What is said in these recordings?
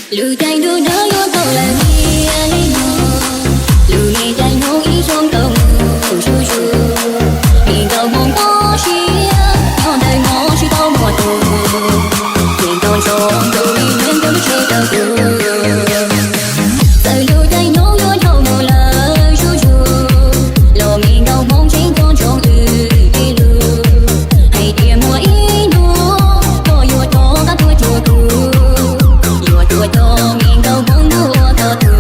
Lub caij ntuj dawb yuav thaum lawm tiag li no, lub me caij nyoog ib xyoos tau mus zuj zus. Me nkauj Hmoob toj siab nyob ntawm no tsis tau muaj tus, tseem tau ntsoov tus me neeg nyob lub tsev rau tus. Txawm lub caij nyoog yuav dhau mus lawm zuj zus, los me nkauj Hmoob tseem tau ntsoov wb tej lus, hais tias muaj ib hnub koj yuav rov qab tuaj cuag kuv, yuav tuaj coj me nkauj Hmoob ntuj ua koj tug.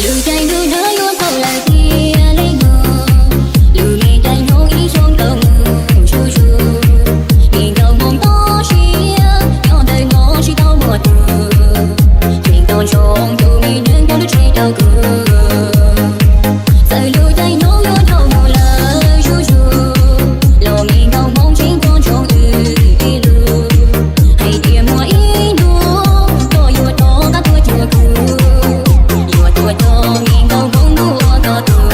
Lub caij ntuj dawb yuav thaum lawm tiag li no, lub me caij nyoog ib xyoos tau mus zuj zus. Me nkauj Hmoob toj siab nyob ntawm no tsis tau muaj tus, tseem tau ntsoov tus me neeg nyob lub tsev rau kuv. Txawm lub caij nyoog yuav dhau mus lawm zuj zus, los me nkauj Hmoob tseem tau ntsoov wb tej lus, hais tias muaj ib hnub koj yuav rov qab tuaj cuag kuv, yuav tuaj coj me nkauj Hmoob ntuj ua koj tug.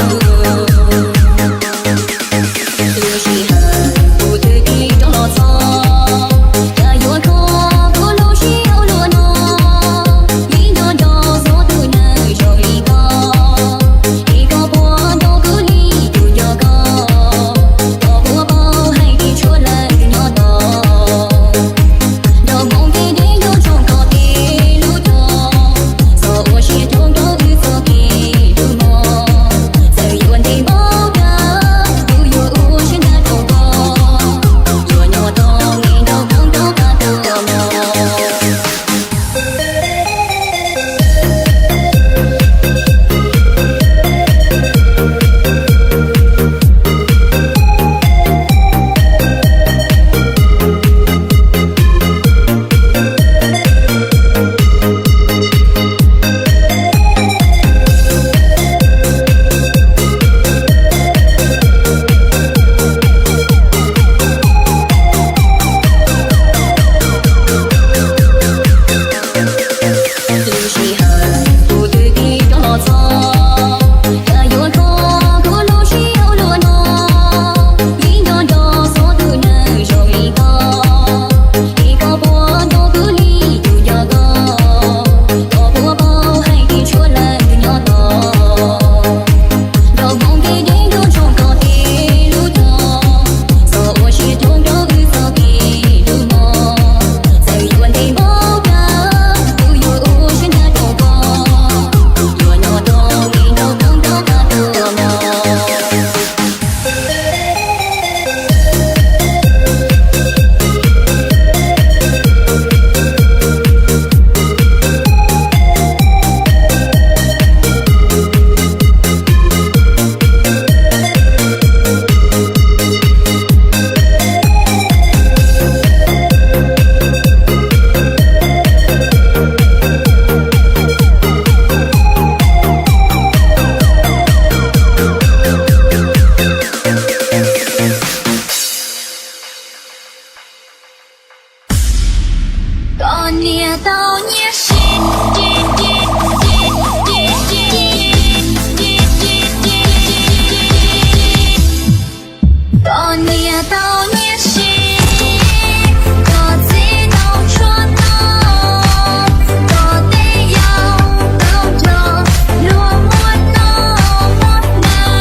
Lub sij hawm kuv twb tig rov los txog, cas yuav kho kuv lub siab ua luaj no. Vim nco nco txhua tus neeg zoo li koj, es koj puas nco kuv li kuv nco koj, koj puas paub hais tias tshuav leej twg nyob tos. Nrog Hmoob kev dev nco ntsoov koj tej lus cog, txhob ua siab coob rau wb txoj kev hlub mog. Txawm yuav ntev npaum cas, kuv yuav ua siab ntev rau koj, yuav nyob tos me nkauj Hmoob rov qab tuaj mog. Lub sij hawm kuv twb tig rov los txog, cas yuav kho kuv lub siab ua luaj no. Vim nco nco txhua tus neeg zoo li koj, es koj puas nco kuv li kuv nco koj, koj puas paub hais tias tshuav leej twg nyob tos. Nrog Hmoob kev dev nco ntsoov koj tej lus cog, txhob ua siab coob rau wb txoj kev hlub mog. Txawm yuav ntev npaum cas, kuv yuav ua siab ntev rau koj, yuav nyob tos me nkauj Hmoob rov qab tuaj mog. Koj niam tau nyiam sib, koj niam tau nyiam sib, koj txiv tau tshua tau, koj tej yau tau nco, luag muab noj muab hnav.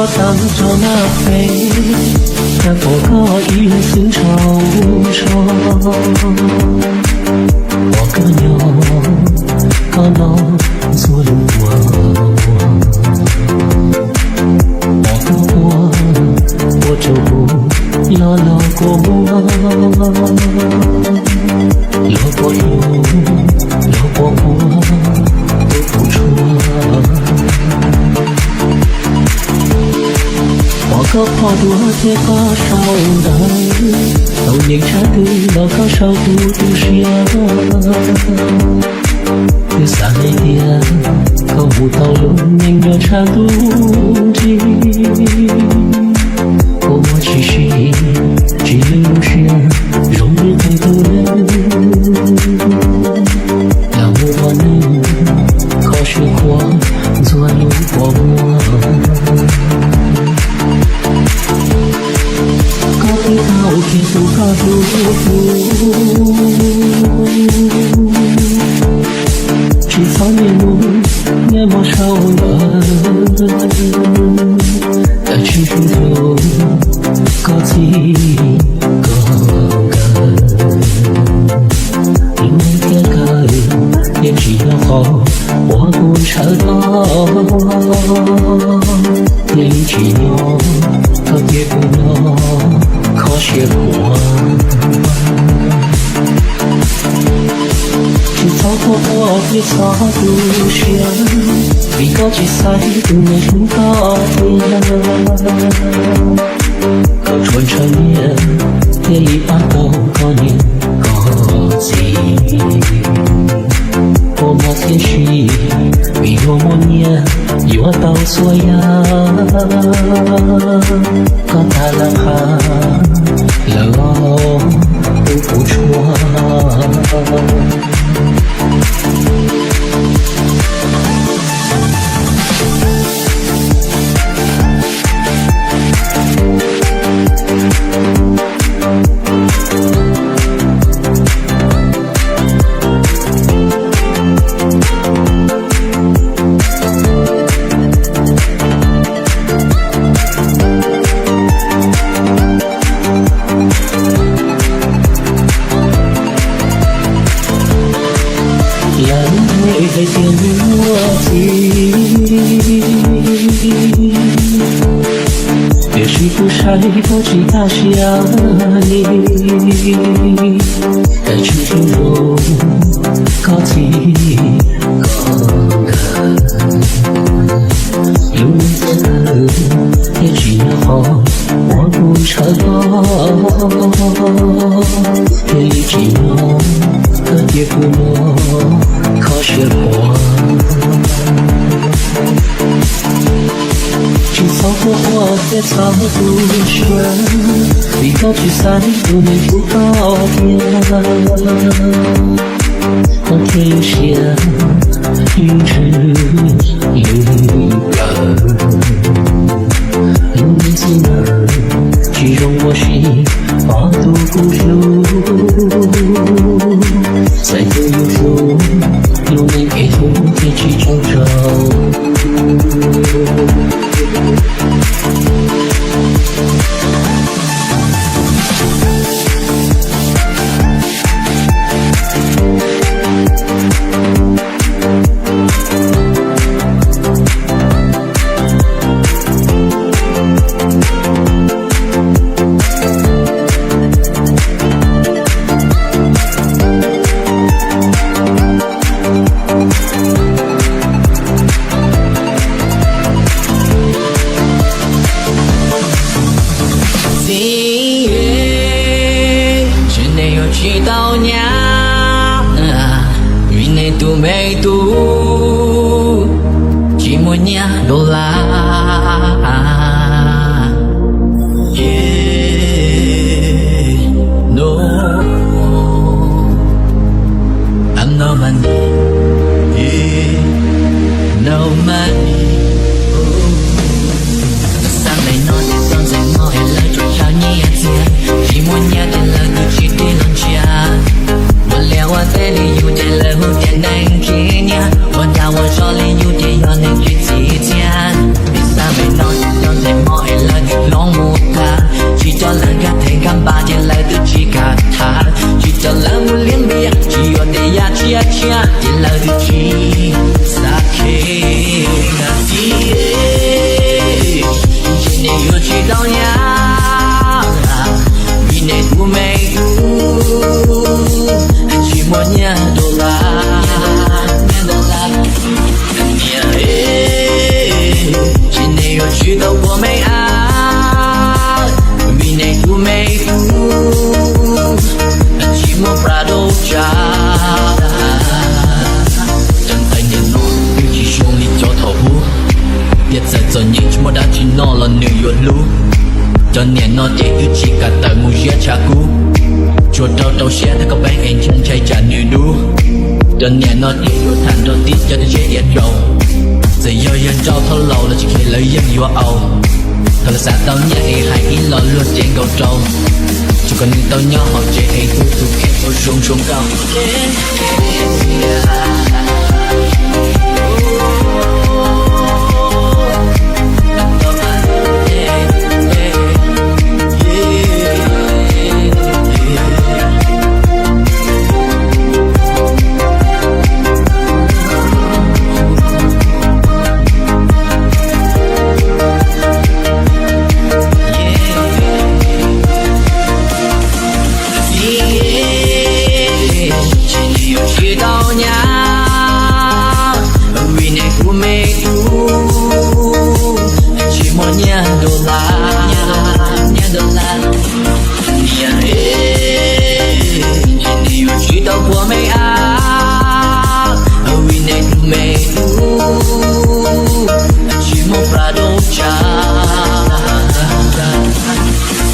Koj tau tso naj pem, cas pom koj ib leeg xwb ntshaus ntsho. Pom koj nyob, koj no ntxhua lus ua, pom koj ua, ua rau kuv los los kua muag. Los puas hlub, los puas quaj, tus kuv tshuav. Pom koj phoj duav thiab koj sau ntawv, tau yeej tshav twg los koj sau kuv tu siab. Twb xav hais tias koj mus tau lub neej nyob tshav ntuj nrig, kua muag tsis sib, tsis lwj lub siab zoo li qee tus neeg. Los mus ua neej kho siab khuav ntxhua lub kua muag. Koj twb tau khiav tus koj hlub hlub, tsis txhob niaj hnub niaj hmo sau ntawv, tsis hlub hlub koj txij koj nkawm. Lub neej thiaj kawg, yeej tsis yog qhov uas kuv ntshaw tau. Thiaj li tsim nyog koj cia kuv nyob kho siab khuav. Tsis txhob quaj quaj thiab txhob tu siab, vim koj tsis xaiv tus neeg hlub koj tiag. Koj tsuas ntshaw nyiaj thiaj li pab tau koj niam koj txiv. Kua muag thiaj sib, vim luag muaj nyiaj yuav tau txhua yam. Koj tag lawm qab lawm os, tus kuv tshuav. Lawv hais tias nws muaj txiv, tiam sis kuv saib koj tsis kaj siab li. Koj tsis hlub hlub koj txij koj nkawm, lub neej thiaj tawg thiaj tsim nyog qhov uas kuv ntshaw tau. Thiaj li tsim nyog koj cia kuv nyob kho siab khuav. Tsis txhob quaj quaj thiab txhob tu siab, vim koj tsis xaiv tus neeg hlub koj tiag. Koj thiaj lwj siab, lwj ntsws, lwj plawv. Lub neej txij nkawm tsis zoo ua si, pom tus kuv hlub, txawm tus yus hlub, lub neej kev hlub thiaj tsis tsaug zog. Txiv, ntshe nej yuav tsis tau nyab, vim nej tus me tub tsis muaj nyiaj dollar. Yeah, no, I'm not money, yeah, no money. Xav ntawm no ces txog ntawm no es lawv tsuas tau nyiaj txiag, tsis muaj nyiaj ces lawv twb tsis tig los ntsia. Ua liaj ua teb li yus ces lawv hu tias neeg khib nyiaj, ua dag ua zog li yus ces yog neeg tsis txim txiaj. Vim xav ntawm no ces txog ntawm Cov niam no ces twb tsis kam tawm mus ziab tshav kub, tsuas rau rau siab thiab koj peeb es ntshai ntshai tsam nws dub. Cov niam no ces yuav tham nrog tib cov tib tsheb iav rau, txawm yog yawg nrauj thauj laus los tsis kheev lawv yeej yuav au. Thaum lawv xav tau nyiaj es hais ib lo luag cev nkaus rau, tsuas kom nws tau nyob hauv tsev es tu tus kheej tau zoo zoo nkauj. Tsis nws yuav tsis tau nyab, vim nws kuv me tub tsis muaj nyiaj dollar, nyiaj dollar. Niam e, tsis nws yuav tsis tau pua me ab, vim nws kuv me tub tsis muaj plag dua tsav.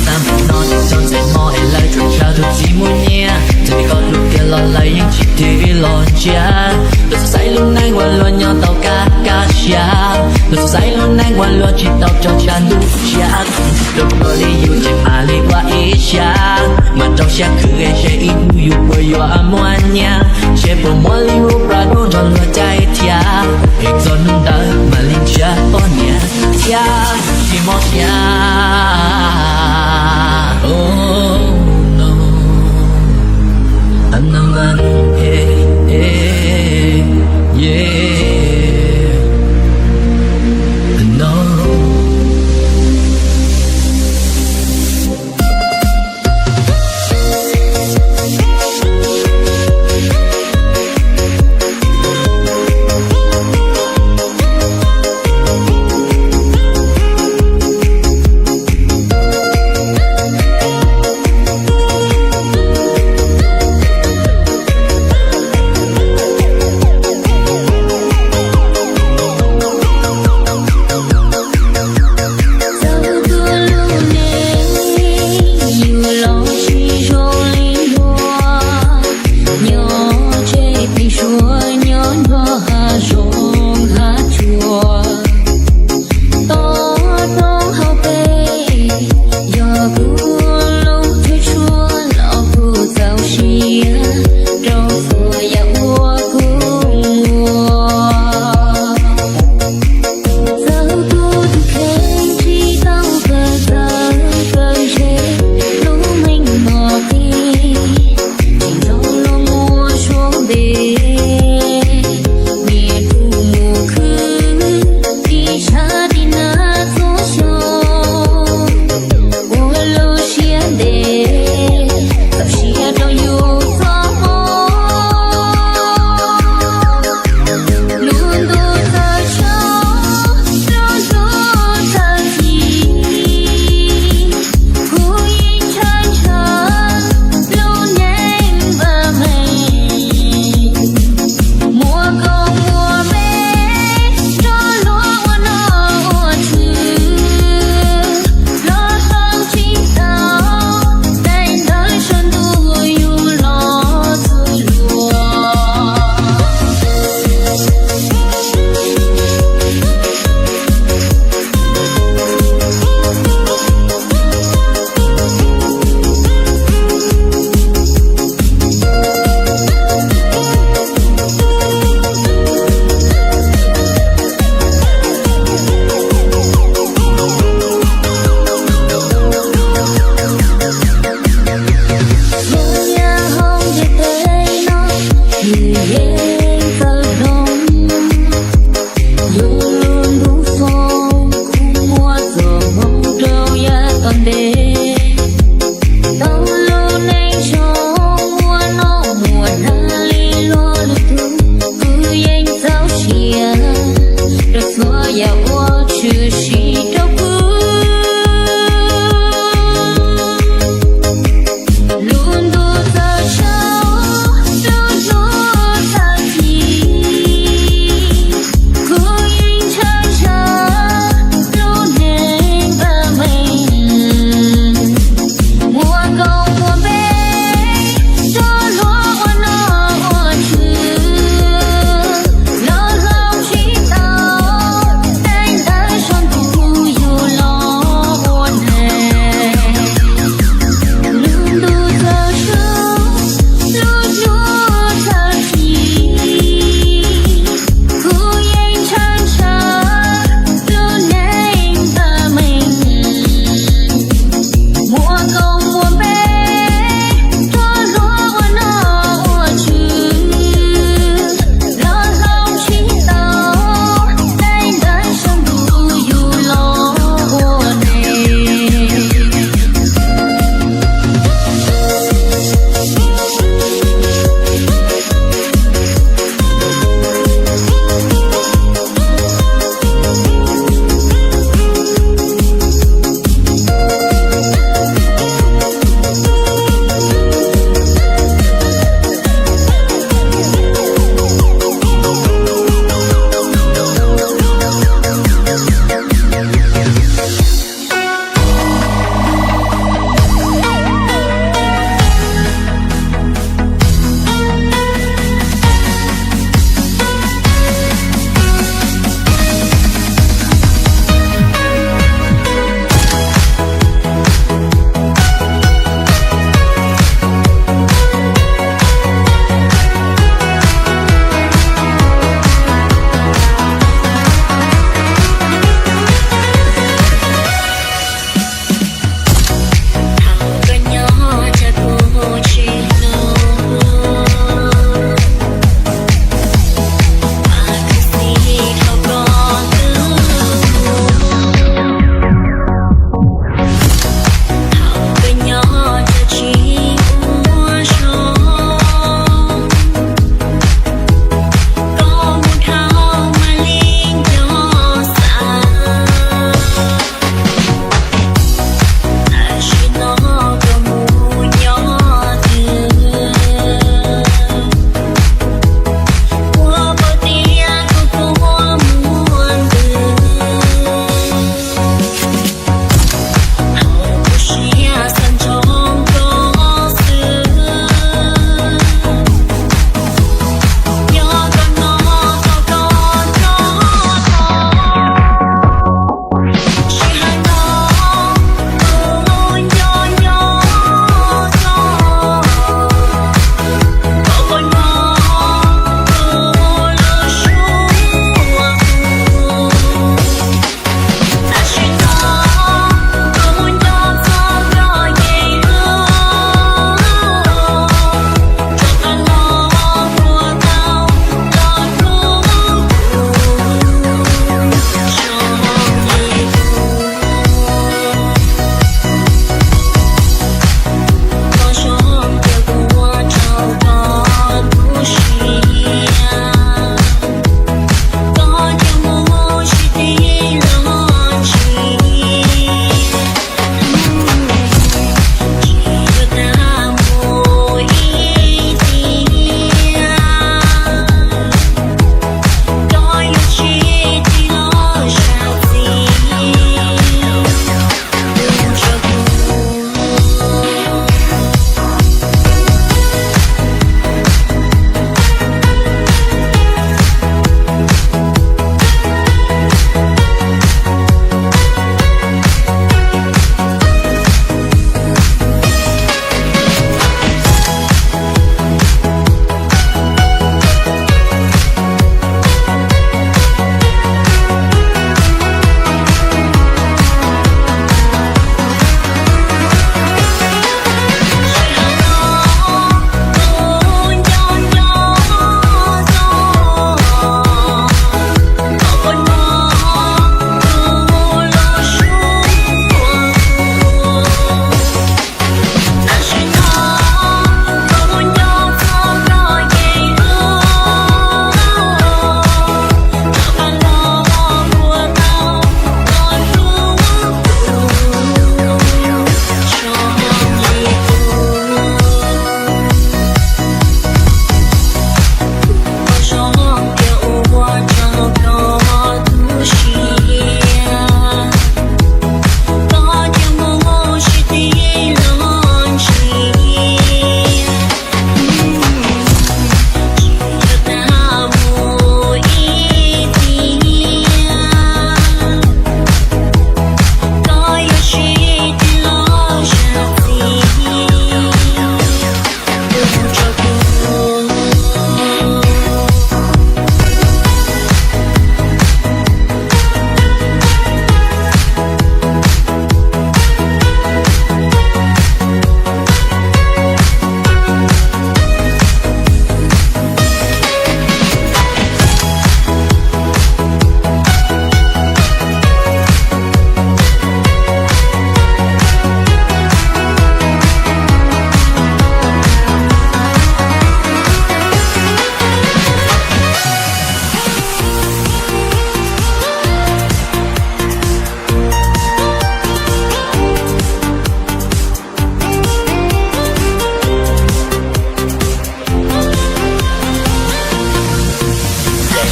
Xav mus no tsis txog ntxhais hmo es lawv tsuas ntshaw tus txiv muaj nyiaj, txawm tias koj hlub tiag los lawv yeej tsis tig los ntsia. Lawv txawj xaiv lub neej uas luag nyob tau kaj kaj siab, lawv txawj xaiv lub neej uas luag tsis tau raug tshav ntuj tsiab. Rau luag li yus ces mam li ua ib siab, mas rau siab khwv es seb ib hnub yus puas yuav muaj nyiaj, seb puas muaj li lub plag dua nrog luag caij thiab. Es txog hnub ntawd mam li nrhiav poj niam thiab tsis mob siab. Oh no, no, no, eh, eh, yeah, no.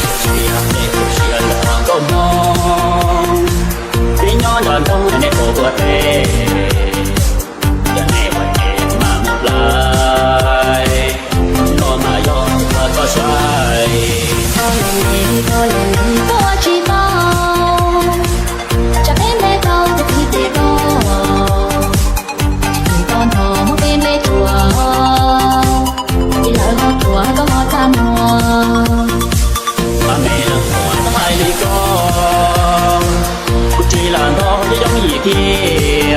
Kuv siab, kuv siab yog nkauj Hmoob, peb nyob nrog nrog nej puas ua teb, yog nej ua teb mas mus hlais, no mas yog ua koj saib. Koj ua tsis tau, tsam peb nplej tau tus kwv tij koj, tsis koj nrog Hmoob peb nplej ruam, ib lawv ho ruam koj ho txaj muag. Mas me leej muam tau hais li ko, kuv tsis lam nrog yooj yim kiag,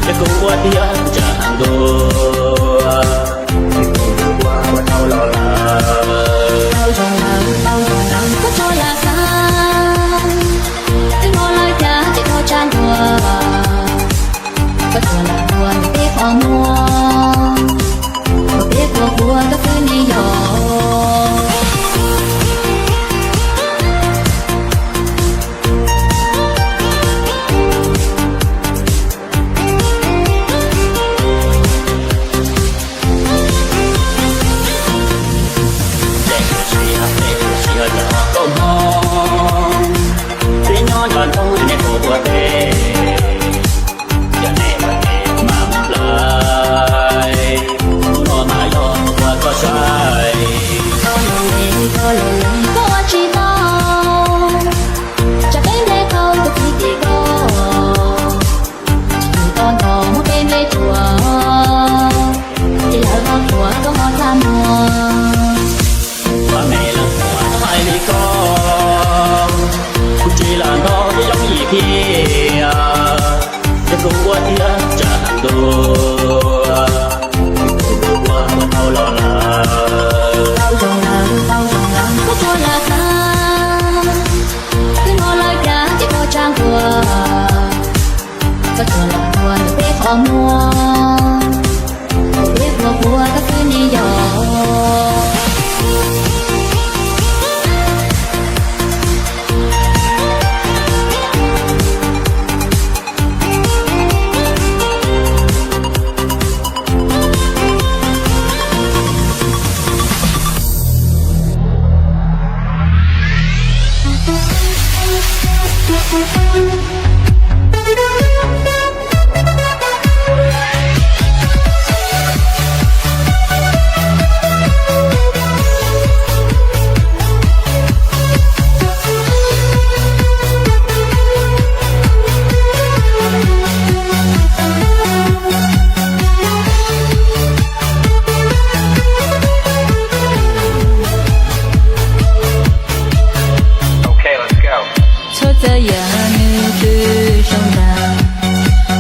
yog kuv ua tiag tsa ntua, kuv ua ua tau los lawm. Tau zoo lawm, tau zoo lawm, koj txhob lam xav, twb muaj lawm cas ces koj tsa ntua, koj txhob lam ua nws peb qhov muag, ua peb puas ua koj xwb ne yog. Kuv siab, kuv siab yog nkauj Hmoob, peb nyob nrog nrog nej puas ua teb, yog nej ua teb mas mus hlais, no mas yog ua koj saib. Koj los li, koj los li, koj ua tsis tau, tsam peb nplej tau tus kwv tij koj, tsis koj nrog Hmoob peb nplej ruam, ib lawv ho ruam koj ho txaj muag. Mas me leej muam tau hais li ko, kuv tsis lam nrog yooj yim kiag, yog kuv ua tiag tsa ntua, kuv ua ua tau los lawm. Tau zoo lawm, tau zoo lawm, koj txhob lam xav, twb muaj lawm cas ces koj tsa ntua, koj txhob lam ua nws peb qhov muag, ua peb puas ua koj xwb ne yog. Txhob txawv yam nws twb zoo ntag,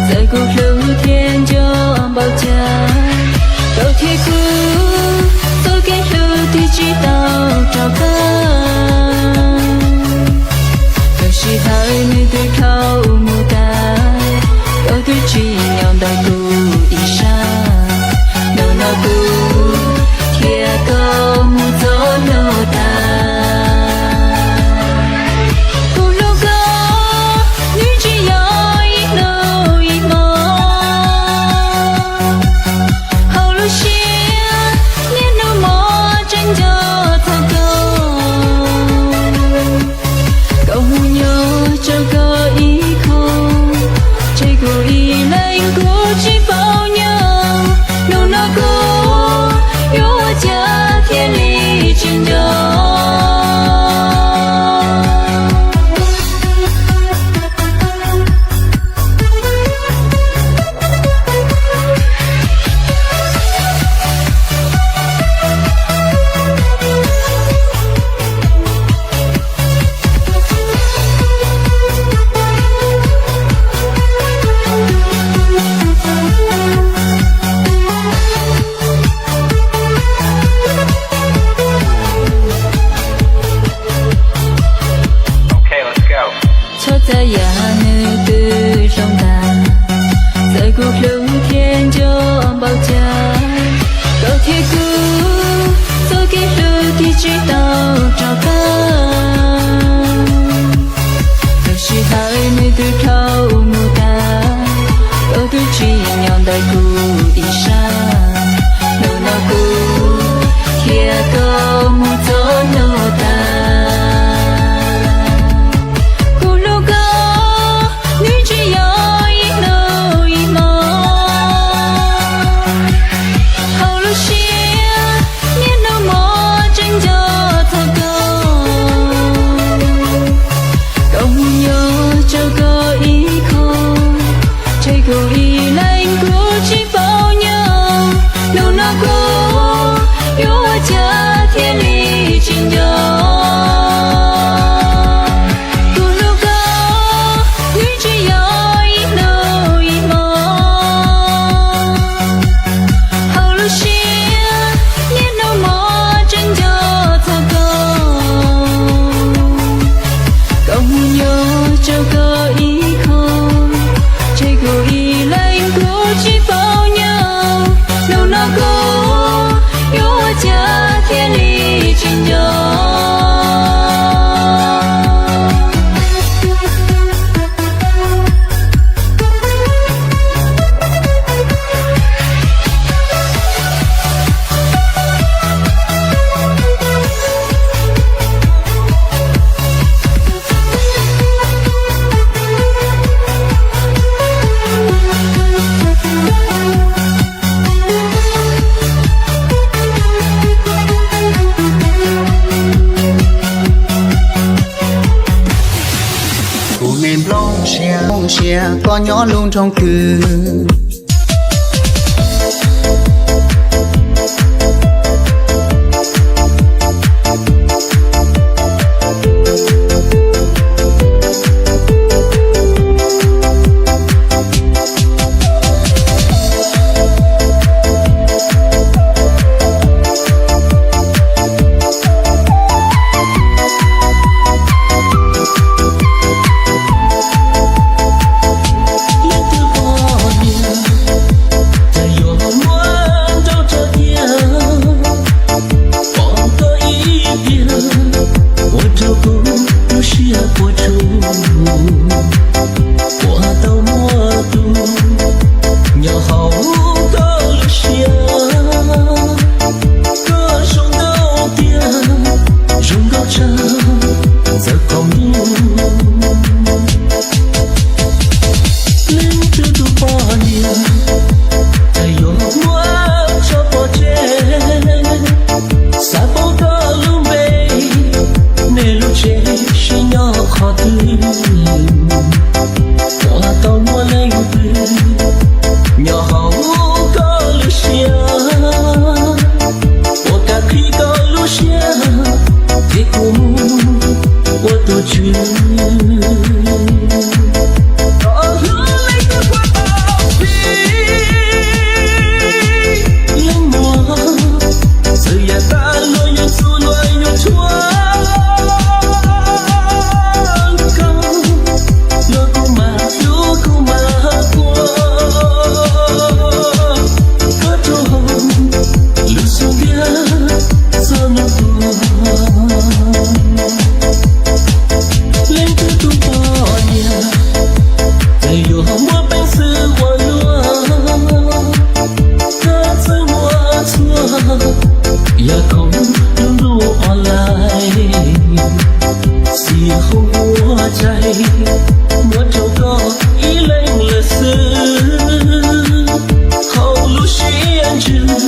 txawm kuv hlub thiab nco npaum cas, koj thiab kuv txoj kev hlub twb tsis tau rov qab. Lub sij hawm nws twb dhau mus tas, koj twb tsis nyob ntawm kuv ib sab. Hnub no kuv thiab koj mus txog hnub tas. Kuv hlub koj, nws tsis yog ib hnub ib hmo. Hauv lub siab niaj hnub muaj tseeb nco txog koj. Koj hu nyob rau koj ib khub, tseg kuv ib leeg kuv tsis paub nyob. Hnub no kuv yuav ua cas thiaj li tsis nco. Txhob txawv yam nws twb zoo ntag, txawm kuv hlub thiab nco npaum cas, koj thiab kuv txoj kev hlub twb tsis tau rov qab. Lub sij hawm nws twb dhau mus tas, koj twb tsis nyob ntawm kuv ib sab. Hnub no kuv thiab koj mus txog hnub tas. Tias koj nyob lub nroog twg. Leej twg pom niam, cas yuav muab nrauj rau tiag. Pom koj ib pliag, ua rau kuv lub siab puas tsuaj. Puas tau muaj tus nyob hauv koj lub siab. Koj zoo nkauj tiag, zoo nkauj tshaj ntxawm qhov muag. Leej twg tus poj niam, cas yuav muab tso pov tseg. Xav paub koj lub npe, nej lub tsev sib nyob qhov twg. Puas tau muaj leej twg nyob hauv koj lub siab, puas kam qhib koj lub siab, ces kuv mus ua tus tswv. Koj hlub leej twg puas tau pib, leej muag, txawm yam tas luag yus txuj luag yus tshuaj. Koj, luag kuv mas hlub kuv mas quaj, koj rau hauv lub xub ntiag txog nub tuag. Leej twg tus poj niam, cas yuav muaj peev xwm ua luaj. Koj txawj muaj txuaj, yog khoom lub ntuj online, xim hauv ua tsaig, muab rau koj ib leeg lawm xwb. Hauv lub siab ntsws,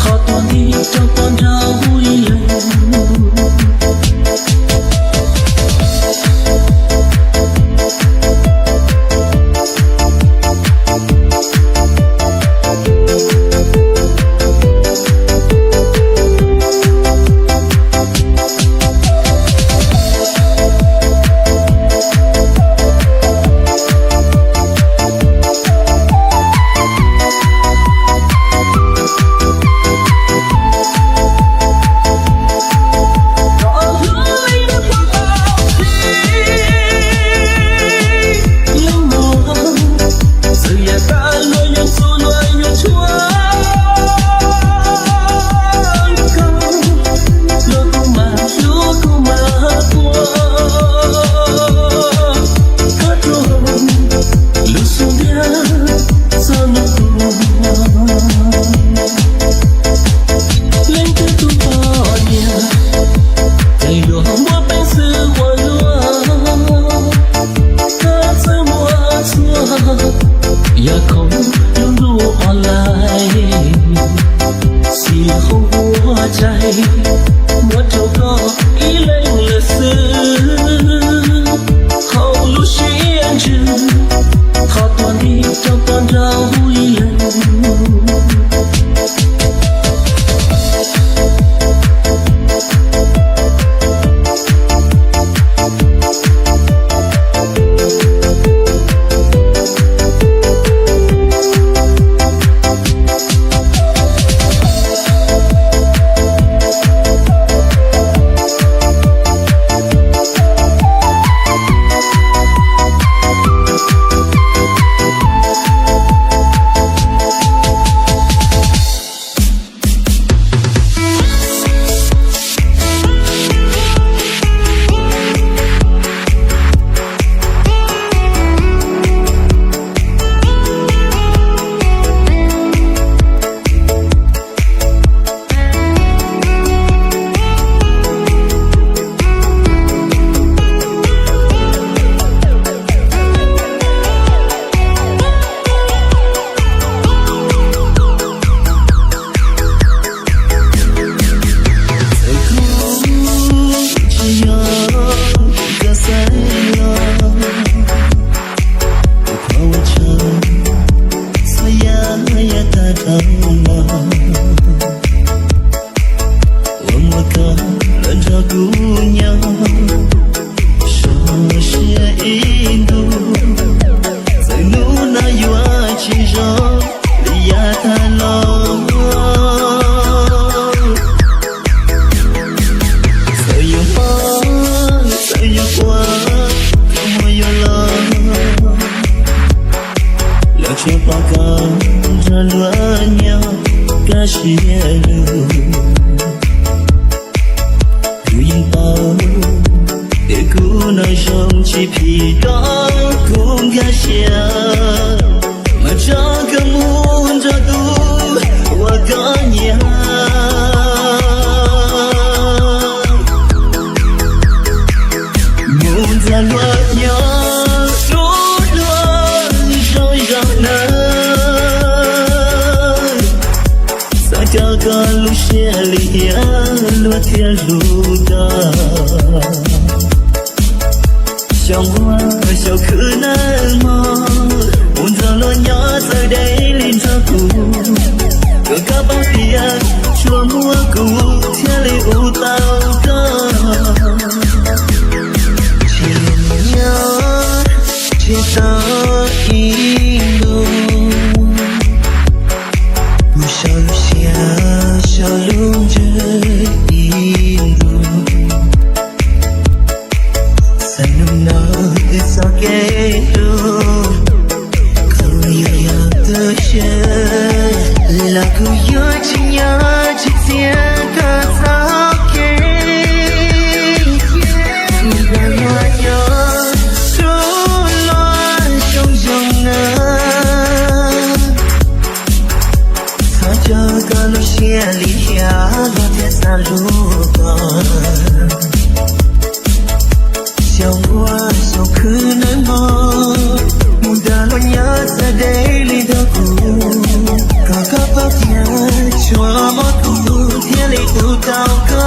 thov tuag nti rau koj nrog ib leeg. Kuv nyob zoo siab ib ntus, txawm hnub no yuav tsis zoo li yav tag los. Txawm yuav mob, txawm yuav quaj, koj muab yuav los, los tsuas pom koj nrog luag nyob kaj siab lug. Kuv yeej paub tias kuv no zoo tsis phim rau kuv nkag siab, mas tso koj mus nrog tus uas koj nyiam. Mus nrog luag nyob rau luag zoo zoo nawb. Xav coj koj lub siab li hiam, luag thiaj hlub koj. Xyoo ua xyoo khwv nag hmo, mus nrog luag nyob txawv deb li nrog kuv. Koj koj paub tias tsuas muaj kuv thiaj li hlub tau koj. Tsis nyob tsis tau ib ntus, mus sau lub siab sau lub ntsws ib ntus. Txawm hnub no wb txoj kev hlub, koj yuav yog tus tswv, los kuv yuav tsis nyob tsis txiav koj txoj kev. Mus nrog luag nyob rau luag zoo zoo nawb. Xav coj koj lub siab li hiam, luag thiaj xav hlub koj. Xyoo ua xyoo khwv nag hmo, mus nrog luag nyob txawv deb li nrog kuv. Koj koj paub tias tsuas muaj kuv thiaj li hlub tau koj.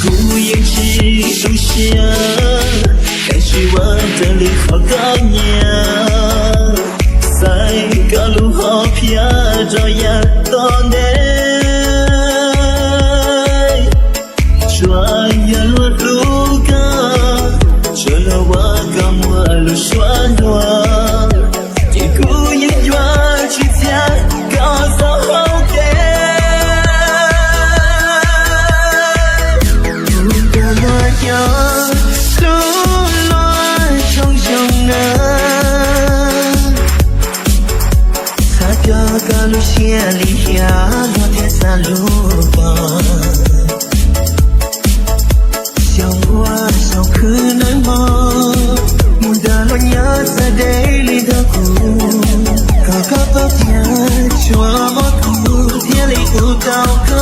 Kuv yeej tsis tu siab, kav tsij ua raws li qhov koj nyiam. Xaiv koj lub hom phiaj rau yav tom ntej. Tsuas yog luag hlub koj, tsuas luag ua koj muaj lub suab hluas, ces kuv yeej yuav tsis txiav koj txoj hau kev. Mus nrog luag nyob, hlub luag zoo zoo nawb. Xav coj koj lub siab li hiam, luag thiaj xav hlub koj. Xyoo ua xyoo khwv nag hmo, mus nrog luag nyob txawv deb li nrog kuv. Koj koj paub tias tsuas muaj kuv thiaj li hlub tau koj.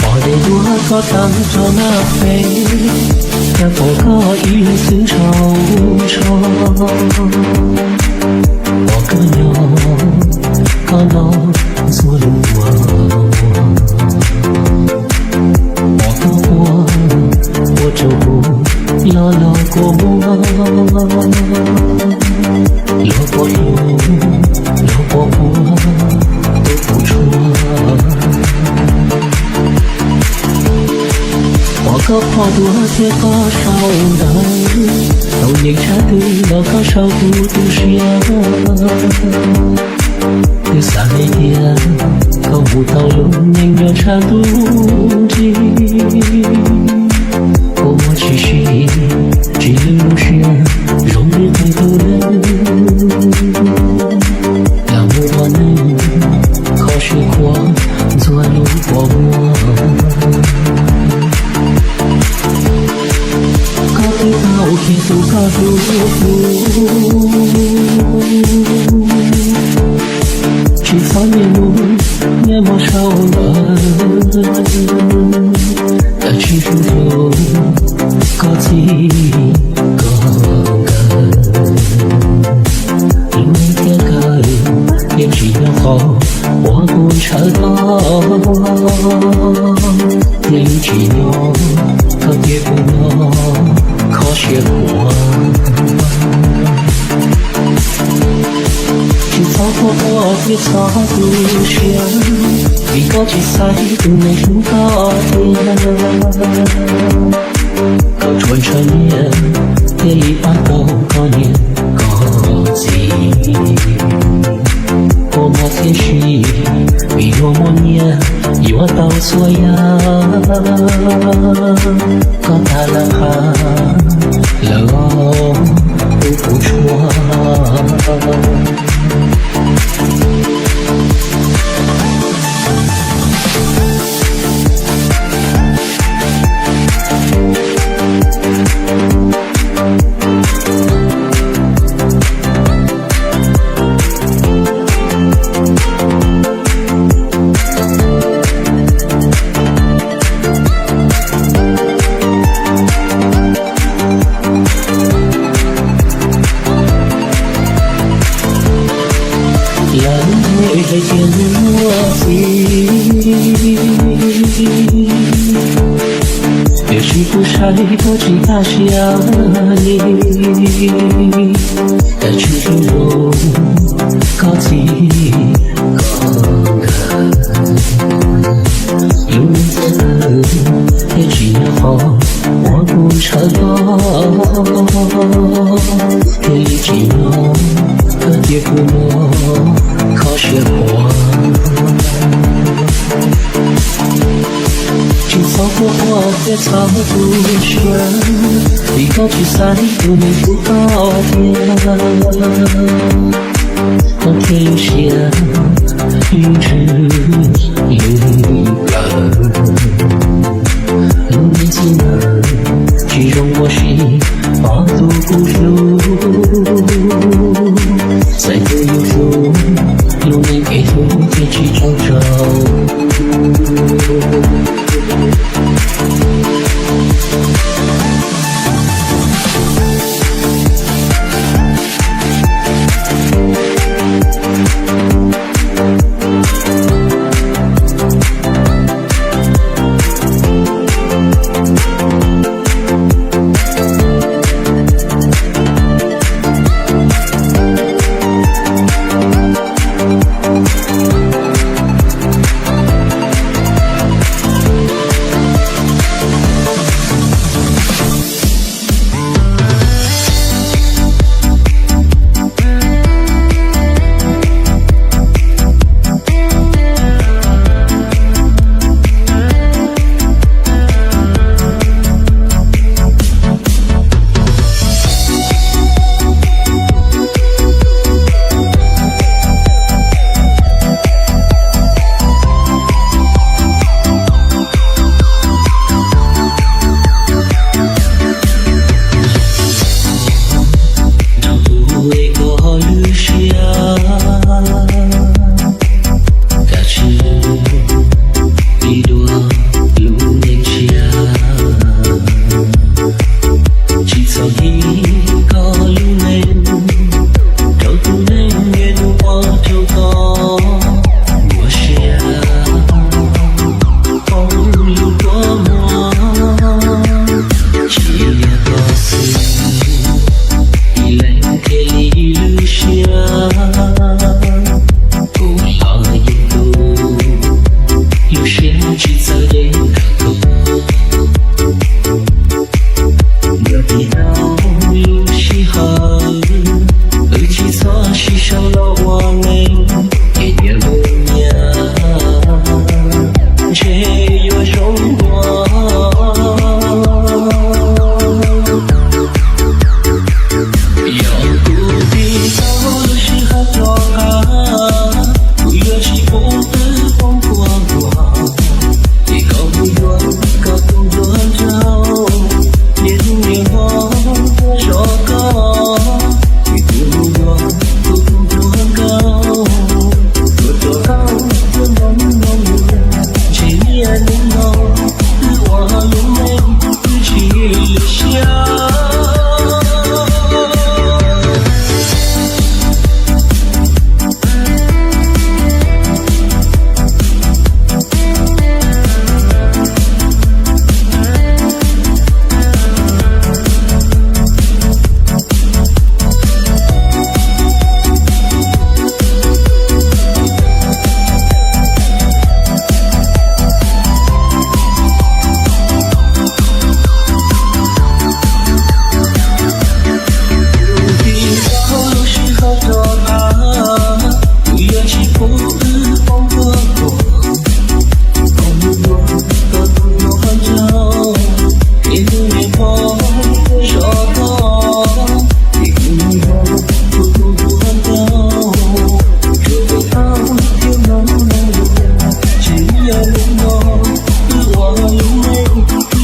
Pom dej duab koj tawm rau naj pem, cas pom koj ib leeg xwb ntshaus ntsho. Pom koj nyob Los los ntxuav lub kua muag, pom koj ua, ua rau kuv los los kua muag, los pom hlub, los pom kua, tus kuv tshuav. Pom koj phom tuaj thiab koj sau ntawv, tau nyeem tshaj twg los koj sau kuv tu siab. Twb xav hais tias koj mus tau lub neej nyob tshaj ntuj nrig, kua muag tsis sib, tsis lwj lub siab zoo li qhov tus neeg. Lam mus ua neej kho siab khuav ntxuav lub kua muag. Koj twb tau kiag tus koj hlub hlub, tsis txhob niaj hnub niaj hmo sau ntawv, koj tsis hlub hlub koj txiv koj nkawm. Lub neej thiaj kawg thiaj tsis nyob qhov uas kuv ntshaw tau, thiaj li tsis nyob koj thiab kuv no kho siab khuav. Tsis txhob quaj quaj thiab txhob tu siab, vim koj tsis xaiv tus neeg hlub koj tiag. Koj tsuas ntshaw nyiaj thiaj li pab tau koj niam koj txiv. Kua muag thiaj sib, vim luag muaj nyiaj yuav tau txhua yam. Koj tag lawm qab lawm os, tus kuv tshuav. Lawv hais tias muaj txiv, tiam sis kuv saib koj tsis kaj siab li. Koj tsis hlub hlub koj txiv koj nkawm, lub neej txawv tawv thiaj tsis nyob qhov uas kuv ntshaw tau, thiaj li tsis nyob koj thiab kuv no kho siab khuav. Tsis txhob quaj quaj thiab txhob tu siab, vim koj tsis xaiv tus neeg hlub koj tiag. Koj thiaj lub siab hlub ntsws lub plawv, lub neej txij ntawd tsis zoo ua si, pom tus kuv hlub, txawm tias yus hlub, lub neej kev hlub thiaj tsis tsaug zog.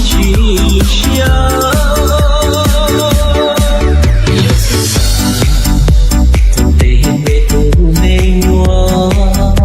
Tsis siab, txog ntev me tub me nyuam,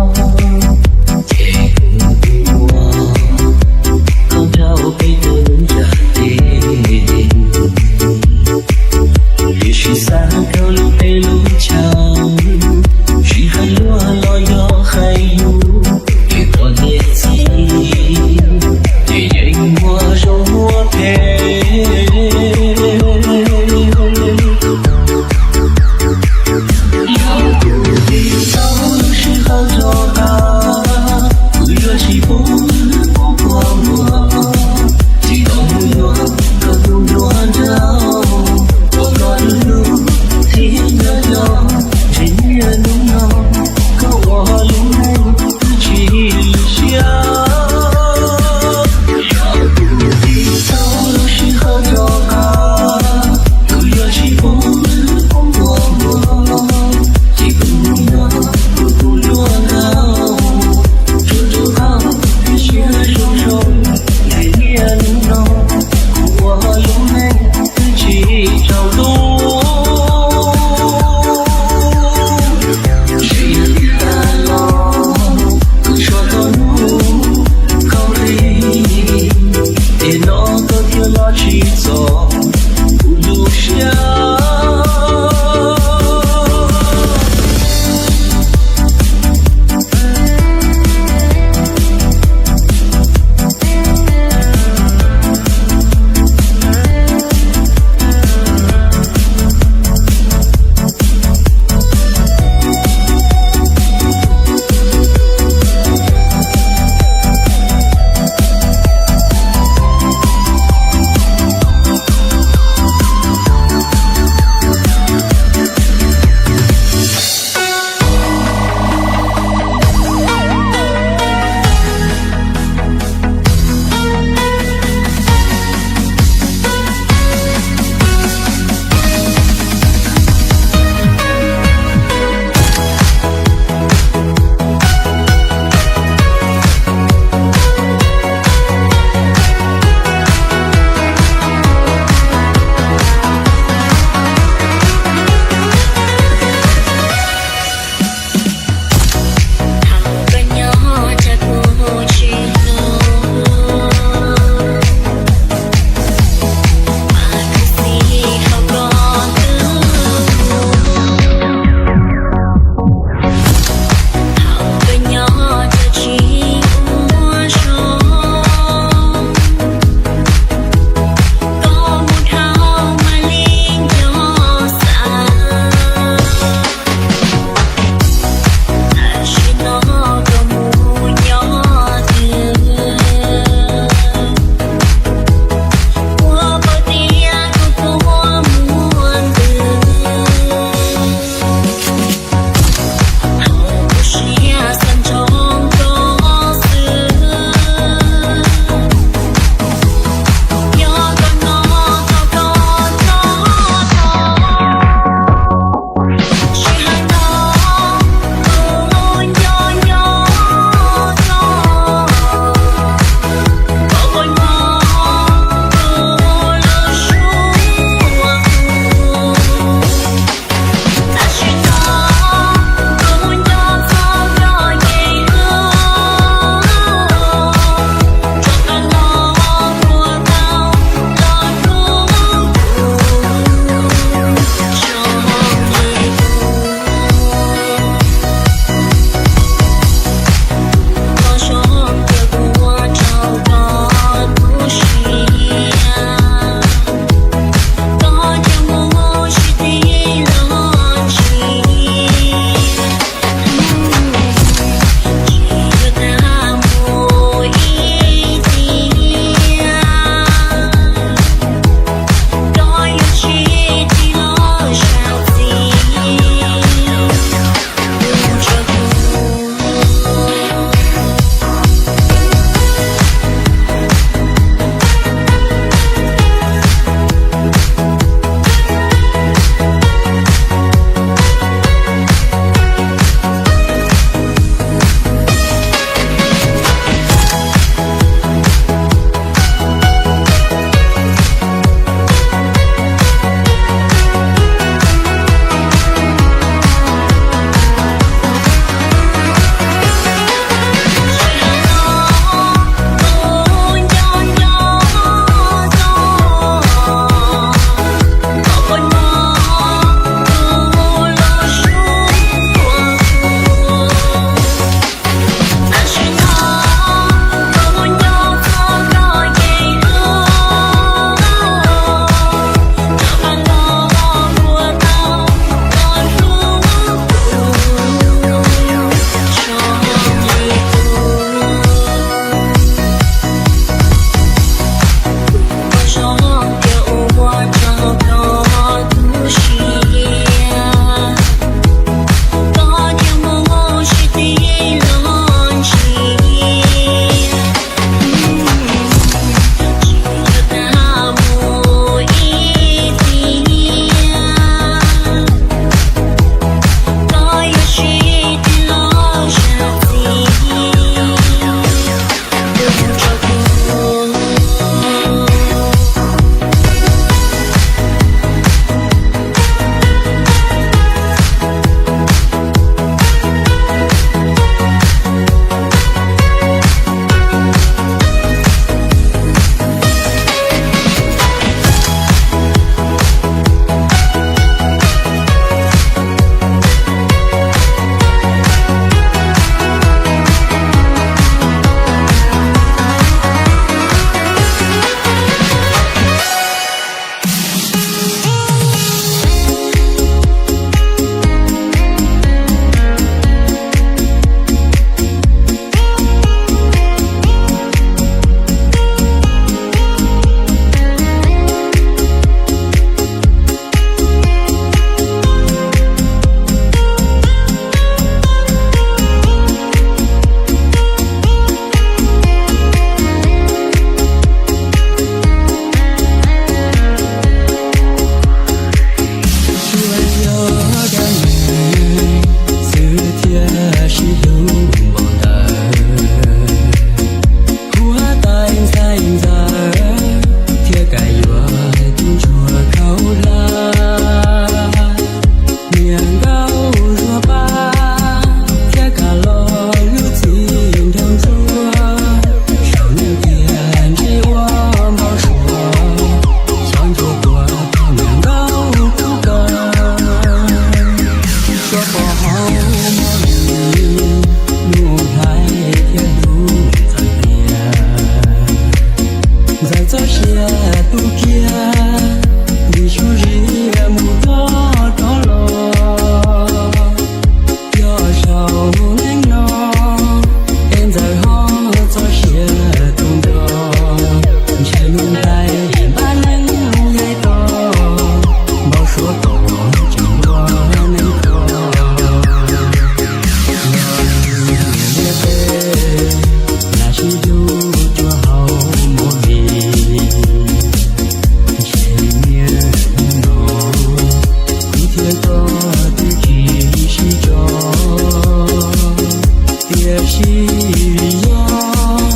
Tsis yog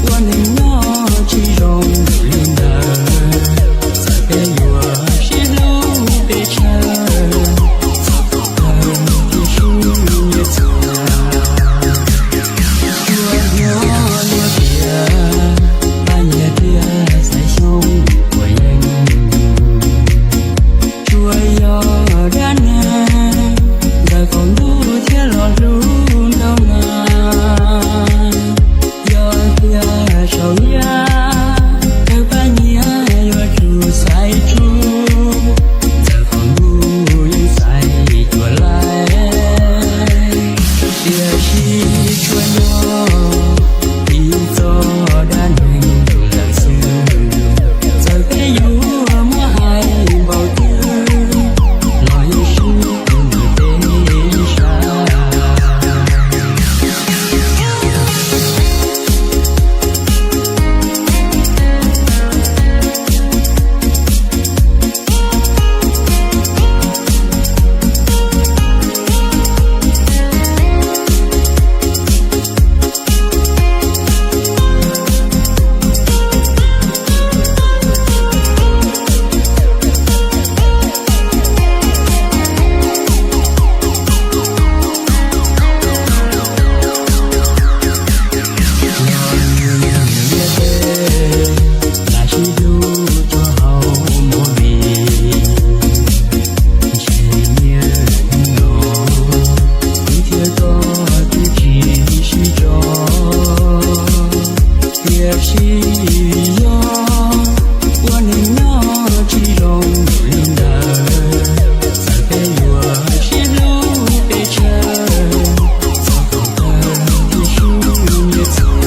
ua neeg nyob tsis zoo li ntawd, txawm peb yuav sib hlub peb tsawg, txhob tawg thiab sib nyiam txhua. Tsuas yog luag tias pab nyiaj thiab xaiv xyoob puas yeej, tsuas yog dab neeg ntawm qaum ntuj thiab los hlub ntau na. Yog tias saum yaj tawg pab nyiaj yuav tsum xaiv tsuj, ntawm qaum ntuj yeej xaiv cuag lawm. Tiam sis tsuas yog ib txoj dab neeg lawm xwb, txawm peb yuav muab hais npaum twg los yeej sib hlub nws peb sab. Lam sib hlub rau hauv movie, ntshe niaj hnub no kuv thiab koj twb tsis sib tso. Tiam sis yog ua neeg nyob tsis zoo li ntawd, txawm peb yuav sib hlub peb tsawg, txhob tawg thiab sib nyiam txhua.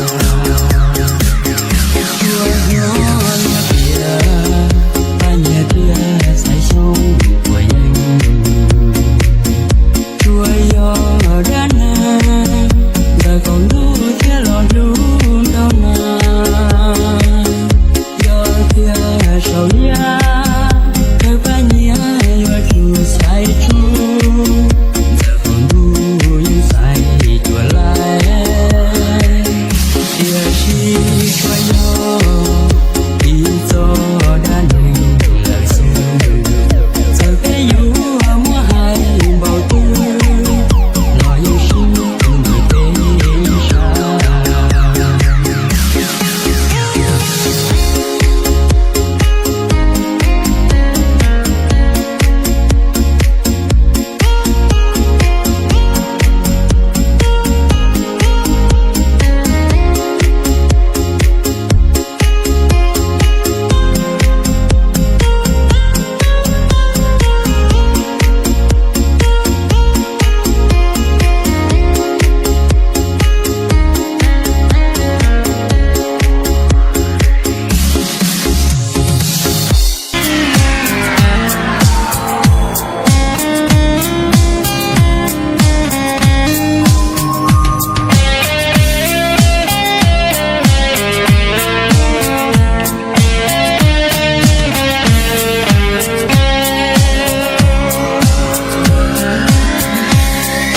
Tsuas yog luag tias pab nyiaj thiab xaiv xyoob puas yeej, tsuas yog dab neeg ntawm qaum ntuj thiab los hlub ntau na. Yog tias saum yaj tawg pab nyiaj yuav tsum xaiv tsuj, ntawm qaum ntuj yeej xaiv cuag lawm. Tiam sis tsuas yog ib txoj dab neeg lawm xwb, txawm peb yuav muab hais npaum twg los yeej sib hlub nws peb sab.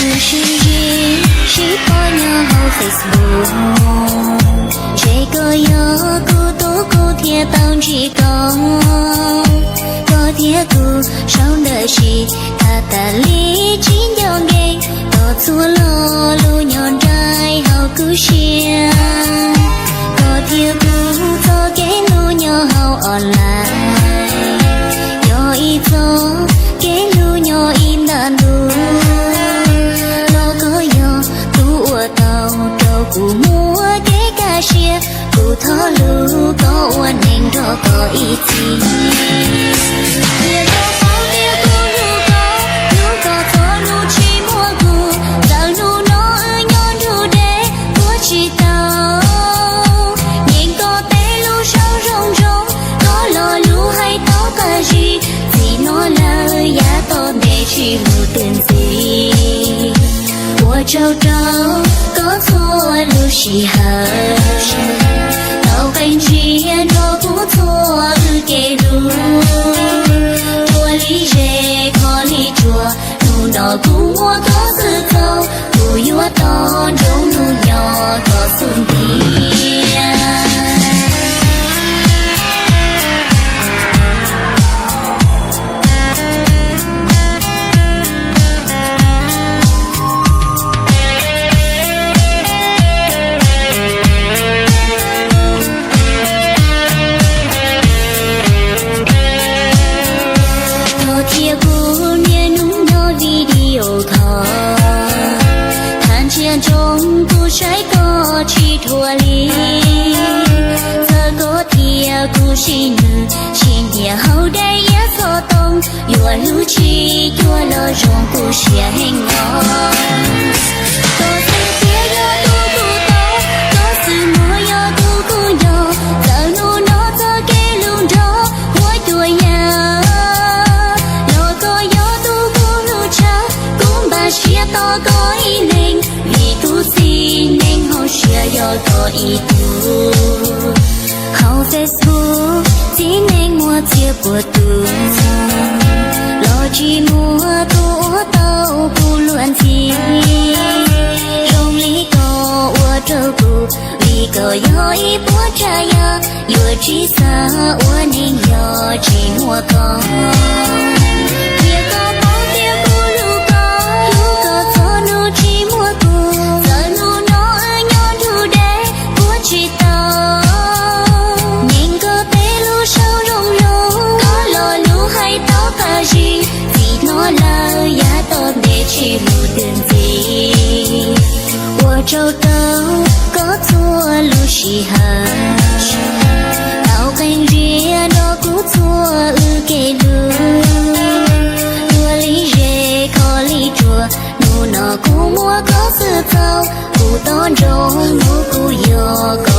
Wb sib ntsib sib paub nyob hauv Facebook, ntshe koj yog kuv tus kuv thiaj tau ntsib koj. Koj thiab kuv sau ntawm sis tas tas li tsib ncauj nkees, tos txhua lo lus nyob nraim hauv kuv siab. Koj thiab kuv txoj kev hlub nyob hauv online, yog ib txoj kev hlub nyob ib nta ntu. Los koj yog tus uas tau rau kuv muaj kev kaj siab, kuv thov lus koj ua neeg nrog koj ib txhis. Qhia rau paub tias kuv hlub koj, hlub koj txog hnub tsis muaj kuv. Txawm hnub no wb nyob nrug deb tuag tsis tau, nyeem koj tej lus sau zoo zoo, koj lo lus hais tau qab zib. Txij no lawm yav tom ntej tsis hlub twg ntxiv. Ua tsaug rau koj txhua lub sij hawm, tau qee ntsiab nrog kuv txhua lub kev hlub. Rua li zes kho li tsua, hnub no kuv muaj koj xwb txaus, kuv yuav tos nrog hnub nyoog saib koj tsis dhuav li. Txawm koj thiab kuv sib ntsib, sib ntiag hauv dej iab xov tooj, yuav hlub tsis cuag los zoo kuv siab heev os. Koj xwm tiag yog tus kuv tau, koj xwm muag yog tus kuv nco. Txawm hnub no txoj kev hlub nrog huab cua ya, los koj yog tus kuv hlub tshaj. Kuv npaj siab tos koj ib leeg, vim kuv txiv neej hauv siab yog koj ib tug. Hauv Facebook txiv neej muaj txhiab puas tus, los tsis muaj tus uas tau kuv luag ntxhi zoo li koj ua rau kuv. Vim koj yog ib puab tsav yam, yuav tsis xav ua neeg yog tsis muaj koj. Cia koj paub tias kuv hlub koj, hlub koj txog hnub tsis muaj kuv. Txawm hnub no wb nyob nrug deb puab tsis tau, nyeem koj tej lus sau zoo zoo, koj lo lus hais tau qab zib. Txij hnub no lawm yav tom ntej tsis hlub twg ntxiv. Ua tsaug rau koj txhua lub sij hawm, tau qee ziab nrog kuv txhua wb kev hlub. Dua li zes kho li tsuas, hnub no kuv muaj koj xwb txaus, kuv tos ntsoov hnub kuv yog koj